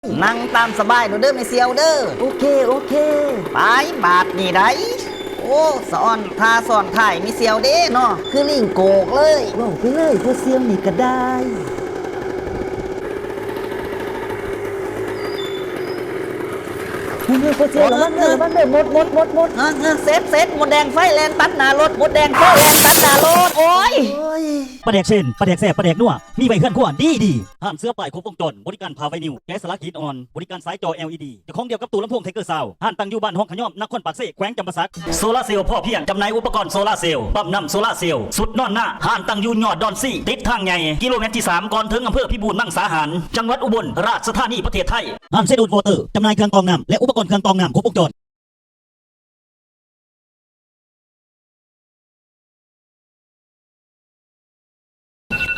ນັ່ງຕາມສະບາຍໂລດເດີແມ່ສ່ຽວເດີ. ໂອເຄ ໂອເຄ. ໄປບາດນີ້ໄດ໋. ໂອ້ ສະອອນທ່າຊ້ອນທ້າຍແມ່ສ່ຽວເດ້ເນາະ ຄືລີງໂກກເລີຍ. ເວົ້າໄປເລີຍ ພໍ່ສ່ຽວນີ້ກະໄດ້. ເຮີ້ຍ ພໍ່ສ່ຽວ ລະວັງເດີ ລະວັງເດີ ມົດ ມົດ ມົດ ມົດ. ເອີ ເອີ ເຊັດ ເຊັດ ມົດແດງໄຟແລ່ນຕັດໜ້າລົດ ມົດແດງໄຟແລ່ນຕັດໜ້າລົດ. ໂອ້ຍ ໂອ້ຍ. ປາແດກເຊນ ປາແດກແຊບ ປາແດກນົວ ມີໄວ້ເຮືອນຄົວ ດີ ດີ. ຮ້ານເສືອປາຍຄົບວົງຈອນ ບໍລິການຜ້າໄວນິວ ແກະສະຫຼັກຫີນອ່ອນ ບໍລິການສາຍຈໍ ແອລອີດີ ເຈົ້າຂອງດຽວກັບຕູ້ລຳໂພງໄທເກີຊາວ. ຮ້ານຕັ້ງຢູ່ບ້ານຮ່ອງຂະຍ້ອມ ນະຄອນປາກເຊ ແຂວງຈຳປາສັກ. ໂຊລາເຊວພໍພຽງ ຈຳໜ່າຍອຸປະກອນໂຊລາເຊວ ປ້ຳນ້ຳໂຊລາເຊວ ຊຸດນອນນາ. ຮ້ານຕັ້ງຢູ່ຍອດດອນຊີ ຕິດທາງໃຫຍ່ ກິໂລແມັດທີສາມ ກ່ອນເຖິງອຳເພີພິບູນມັງສາຫານ ຈັງຫວັດອຸບົນລາຊະທານີ ປະເທດໄທ. ຮ້ານເຊດູນວໍເຕີ ຈຳໜ່າຍເຄື່ອງກອງນ້ຳ ແລະ ອຸປະກອນເຄື່ອງກອງນ້ຳຄົບວົງຈອນ.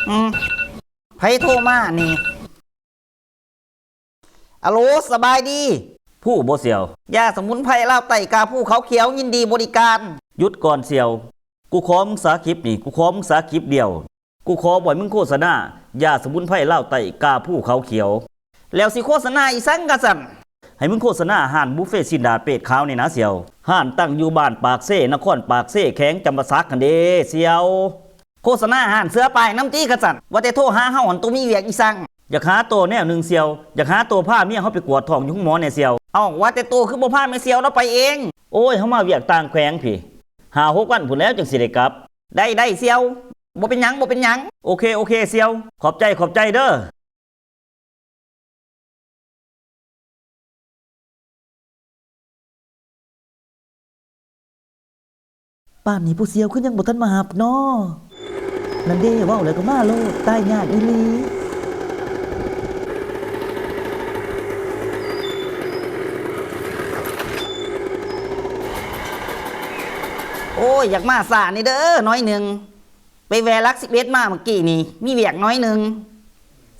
ອືມ ໃຜໂທມານີ້? ອາໂຫຼ ສະບາຍດີ. ຜູ້ບໍ່ສ່ຽວ? ຢາສະໝຸນໄພລາວໃຕ້ ກາພູເຂົາຂຽວ ຍິນດີບໍລິການ. ຢຸດກ່ອນສ່ຽວ ກູຂໍມຶງສາຄລິບນີ້ ກູຂໍມຶງສາຄລິບດຽວ. ກູຂໍບໍ່ໃຫ້ມຶງໂຄສະນາຢາສະໝຸນໄພລາວໃຕ້ ກາພູເຂົາຂຽວ. ແລ້ວຊິໂຄສະນາອີ່ສັງກະຊັ້ນ? ໃຫ້ມຶງໂຄສະນາຮ້ານບຸບເຟຊິນດາເປດຂາວນີ້ນະສ່ຽວ. ຮ້ານຕັ້ງຢູ່ບ້ານປາກເຊ ນະຄອນປາກເຊ ແຂວງຈຳປາສັກຫັ້ນເດ້ສ່ຽວ. ໂຄສະນາຮ້ານເສືອປາຍນຳຕິກະຊັ້ນ? ວ່າແຕ່ໂທຫາເຮົາຫັ້ນ ໂຕມີວຽກອີ່ສັງ? ຢາກຫາໂຕແນວໜຶ່ງສ່ຽວ, ຢາກຫາໂຕພາເມຍເຮົາໄປກວດທ້ອງຢູ່ໂຮງໝໍແດ່ສ່ຽວ. ເອົ້າ ວ່າແຕ່ໂຕຄືບໍ່ພາແມ່ສ່ຽວລາວໄປເອງ? ໂອ້ຍ ເຮົາມາວຽກຕ່າງແຂວງພີ້ ຫ້າຫົກວັນພຸ້ນແລ້ວຈັ່ງຊິໄດ້ກັບ. ໄດ້ ໄດ້ສ່ຽວ. ບໍ່ເປັນຫຍັງ ບໍ່ເປັນຫຍັງ. ໂອເຄ ໂອເຄສ່ຽວ. ຂອບໃຈ ຂອບໃຈເດີ. ປານນີ້ຜູ້ສ່ຽວຄືຍັງບໍ່ທັນມາຮັບນໍ? ນັ້ນເດ້ ເວົ້າແລ້ວກໍມາໂລດ ຕາຍຍາກອີ່ຫຼີ. ໂອ້ຍ ຢາກມາຊ້ານີ້ເດີ ໜ້ອຍໜຶ່ງ. ໄປແວ່ຫຼັກສິບເອັດມາມື້ກີ້ນີ້ ມີວຽກໜ້ອຍໜຶ່ງ.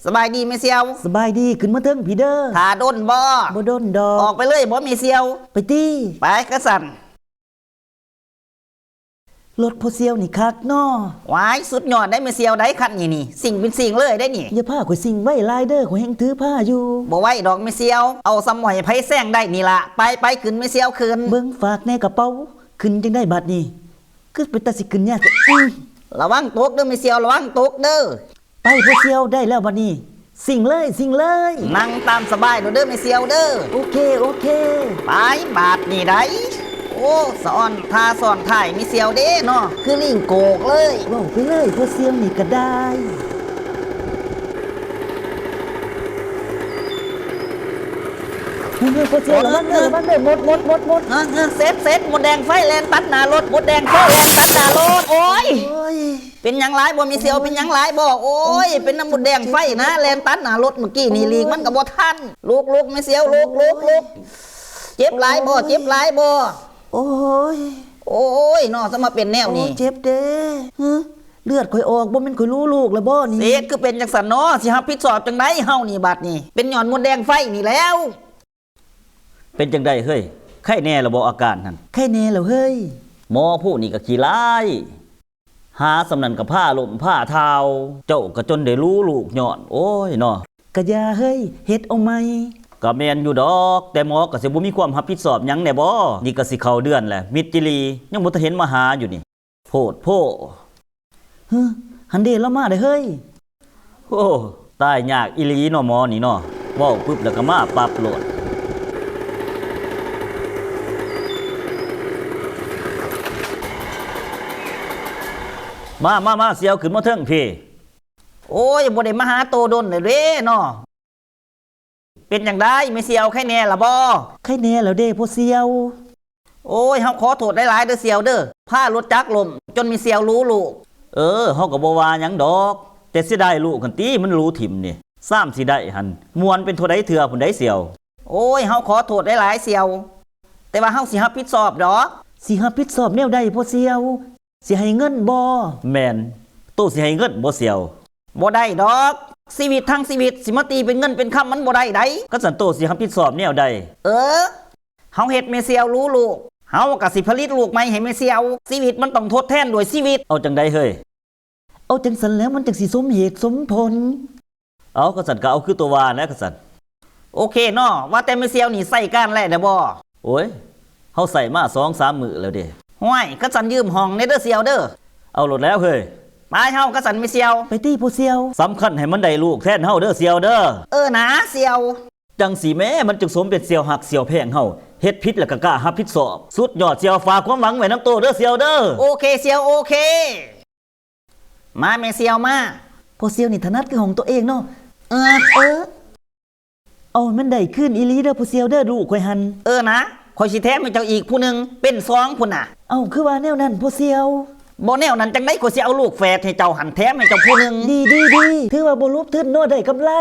ສະບາຍດີແມ່ສ່ຽວ. ສະບາຍດີ ຂຶ້ນມາເທິງພີ້ເດີ. ຖ້າດົນບໍ່? ບໍ່ດົນດອກ. ອອກໄປເລີຍບໍ່ແມ່ສ່ຽວ? ໄປຕິ. ໄປກະຊັ້ນ. ລົດພໍ່ສ່ຽວນີ້ຄັກເນາະ. ຫວາຍ ສຸດຍອດໄດ໋ແມ່ສ່ຽວ ໄດ໋ຄັນນີ້ນີ້ ຊິງເປັນຊິງເລີຍໄດ໋ນີ້. ຢ່າພາຂ້ອຍຊິງໄວຫຼາຍເດີ ຂ້ອຍແຮ່ງຖືພາຢູ່. ບໍ່ໄວດອກແມ່ສ່ຽວ ເອົາສ່ຳໝ້ອຍໃຜແຊງໄດ້ນີ້ລະ. ໄປ ໄປ ຂຶ້ນແມ່ສ່ຽວ ຂຶ້ນ. ເບິ່ງ ຝາກແດ່ກະເປົາ. ຂຶ້ນຈັ່ງໃດບາດນີ້? ຄືເປັນຕາຊິຂຶ້ນຍາກແທ້. ອື ລະວັງຕົກເດີແມ່ສ່ຽວ ລະວັງຕົກເດີ. ໄປພໍ່ສ່ຽວ ໄດ້ແລ້ວບາດນີ້ ຊິງເລີຍ ຊິງເລີຍ. ນັ່ງຕາມສະບາຍໂລດເດີແມ່ສ່ຽວເດີ. ໂອເຄ ໂອເຄ. ໄປບາດນີ້ໄດ໋. ໂອ້ ສະອອນທ່າຊ້ອນທ້າຍແມ່ສ່ຽວເດ້ເນາະ ຄືລີງໂກກເລີຍ. ເວົ້າໄປເລີຍ ພໍ່ສ່ຽວນີ້ກະໄດ້. ເຮີ້ຍ ພໍ່ສ່ຽວ ລະວັງເດີ ລະວັງເດີ ມົດ ມົດ ມົດ ມົດ. ເອີ ເອີ ເຊັດ ເຊັດ ມົດແດງໄຟແລ່ນຕັດໜ້າລົດ ມົດແດງໄຟແລ່ນຕັດໜ້າລົດ. ໂອ້ຍ ໂອ້ຍ ເປັນຫຍັງຫຼາຍບໍ່ແມ່ສ່ຽວ? ເປັນຫຍັງຫຼາຍບໍ່? ໂອ້ຍ ເປັນນຳມົດແດງໄຟນະ ແລ່ນຕັດໜ້າລົດມື້ກີ້ນີ້ ຫຼີກມັນກໍບໍ່ທັນ. ລຸກ ລຸກ ແມ່ສ່ຽວ ລຸກ ລຸກ ລຸກ. ເຈັບຫຼາຍບໍ່? ເຈັບຫຼາຍບໍ່? ໂອ້ຍ ໂອ້ຍ ເນາະ ສະມາເປັນແນວນີ້. ໂອ້ຍ ເຈັບເດ້. ເອີ ເລືອດຂ້ອຍອອກ ບໍ່ແມ່ນຂ້ອຍຮູ້ລູກແລ້ວບໍ່ນີ້? ເສດ ຄືເປັນຈັ່ງຊັ້ນເນາະ ຊິຮັບຜິດຊອບຈັ່ງໃດເຮົານີ້ບາດນີ້? ເປັນຍ້ອນມົດແດງໄຟນີ້ແລ້ວ. ເປັນຈັ່ງໃດເຮີ້ຍ? ໄຄແນ່ແລ້ວບໍ່ອາການຫັ້ນ? ໄຄແນ່ແລ້ວເຮີ້ຍ. ໝໍຜູ້ນີ້ກໍຂີ້ຮ້າຍ ຫາສ່ຳນັ້ນກໍພາລົ້ມພາທ້າວ ເຈົ້າກໍຈົນໄດ້ຮູ້ລູກຍ້ອນ ໂອ້ຍເນາະ. ກະຢ່າເຮີ້ຍ ເຮັດເອົາໃໝ່. ກະແມ່ນຢູ່ດອກ ແຕ່ໝໍກໍຊິບໍ່ມີຄວາມຮັບຜິດຊອບຫຍັງແດ່ບໍ? ນີ້ກໍຊິເຂົ້າເດືອນແລ້ວ ມິດຈິລີ ຍັງບໍ່ທັນເຫັນມາຫາຢູ່ນີ້. ໂພດໂພ. ເຮີ ຫັ້ນເດ້ ລາວມາແລ້ວເຮີ້ຍ. ໂອ້ ຕາຍຍາກອີ່ຫຼີເນາະ ໝໍນີ້ເນາະ ເວົ້າປຶບແລ້ວກໍມາປັບໂລດ. ມາ ມາ ມາ ສ່ຽວ ຂຶ້ນມາເທິງພີ້. ໂອ້ຍ ບໍ່ໄດ້ມາຫາໂຕດົນແລ້ວເດ້ເນາະ. ເປັນຈັ່ງໃດແມ່ສ່ຽວ ໄຄແນ່ລະບໍ່? ໄຄແນ່ແລ້ວເດ້ພໍ່ສ່ຽວ. ໂອ້ຍ ເຮົາຂໍໂທດຫຼາຍໆເດີສ່ຽວເດີ ພາລົດຈັກລົ້ມຈົນແມ່ສ່ຽວຮູ້ລູກ. ເອີ ເຮົາກໍບໍ່ວ່າຫຍັງດອກ ແຕ່ເສຍດາຍລູກຫັ້ນຕິ ມັນຮູ້ຖິ້ມນີ້. ຊາມຊິໄດ້ຫັ້ນ ມ່ວນເປັນເທົ່າໃດເທື່ອພຸ້ນໃດສ່ຽວ. ໂອ້ຍ ເຮົາຂໍໂທດຫຼາຍໆສ່ຽວ ແຕ່ວ່າເຮົາຊິຮັບຜິດຊອບດອກ. ຊິຮັບຜິດຊອບແນວໃດພໍ່ສ່ຽວ? ຊິໃຫ້ເງິນບໍ່? ແມ່ນ ໂຕຊິໃຫ້ເງິນບໍ່ສ່ຽວ? ບໍ່ໄດ້ດອກ ຊີວິດທັງຊີວິດ ຊິມາຕີເປັນເງິນເປັນຄຳ ມັນບໍ່ໄດ້ໃດ໋. ຄັນຊັ້ນໂຕຊິຮັບຜິດຊອບແນວໃດ? ເອີ ເຮົາເຮັດແມ່ສ່ຽວຮູ້ລູກ ເຮົາກໍຊິຜະລິດລູກໃໝ່ໃຫ້ແມ່ສ່ຽວ ຊີວິດມັນຕ້ອງທົດແທນດ້ວຍຊີວິດ. ເອົາຈັ່ງໃດເຮີ້ຍ? ເອົາຈັ່ງຊັ້ນແຫຼະ ມັນຈັ່ງຊິສົມເຫດສົມຜົນ. ເອົາ ຄັນຊັ້ນກໍເອົາຄືໂຕວ່າແຫຼະ ຄັນຊັ້ນ. ໂອເຄເນາະ, ວ່າແຕ່ແມ່ສ່ຽວນີ້ໃຊ້ການແລ້ວແດ່ບໍ່? ໂອ້ຍ ເຮົາໃຊ້ມາສອງສາມມື້ແລ້ວເດ້. ຫ້ວຍ ຄັນຊັ້ນຢືມຫ້ອງແດ່ເດີສ່ຽວເດີ. ເອົາໂລດແລ້ວເຮີ້ຍ. ໄປເຮົາ ຄັນຊັ້ນແມ່ສ່ຽວ. ໄປຕິພໍ່ສ່ຽວ. ສຳຄັນໃຫ້ມັນໄດ້ລູກແທນເຮົາເດີສ່ຽວເດີ. ເອີນາສ່ຽວ. ຈັ່ງຊີ້ແມ້ ມັນຈຶ່ງສົມເປັນສ່ຽວຮັກສ່ຽວແພງເຮົາ. ເຮັດຜິດແລ້ວກໍກ້າຮັບຜິດຊອບ. ສຸດຍອດສ່ຽວ, ຝາກຄວາມຫວັງໄວ້ນຳໂຕເດີສ່ຽວເດີ. ໂອເຄສ່ຽວ ໂອເຄ. ມາແມ່ສ່ຽວມາ. ພໍ່ສ່ຽວນີ້ຖະໜັດຄືຂອງໂຕເອງເນາະ. ເອີ ເອີ. ເອົາ ມັນໄດ້ຄືນອີ່ຫຼີເດີພໍ່ສ່ຽວເດີ ລູກຂ້ອຍຫັ້ນ. ເອີນາ, ຂ້ອຍຊິແຖມໃຫ້ເຈົ້າອີກຜູ້ໜຶ່ງ ເປັນສອງພຸ້ນນະ. ເອົາ ຄືວ່າແນວນັ້ນພໍ່ສ່ຽວ? ບໍ່ແນວນັ້ນຈັ່ງໃດ, ຂ້ອຍຊິເອົາລູກແຝດໃຫ້ເຈົ້າຫັ້ນ ແຖມໃຫ້ເຈົ້າຜູ້ໜຶ່ງ. ດີ ດີ ດີ, ຖືວ່າບໍ່ລົງທຶນເນາະ ໄດ້ກຳໄລ.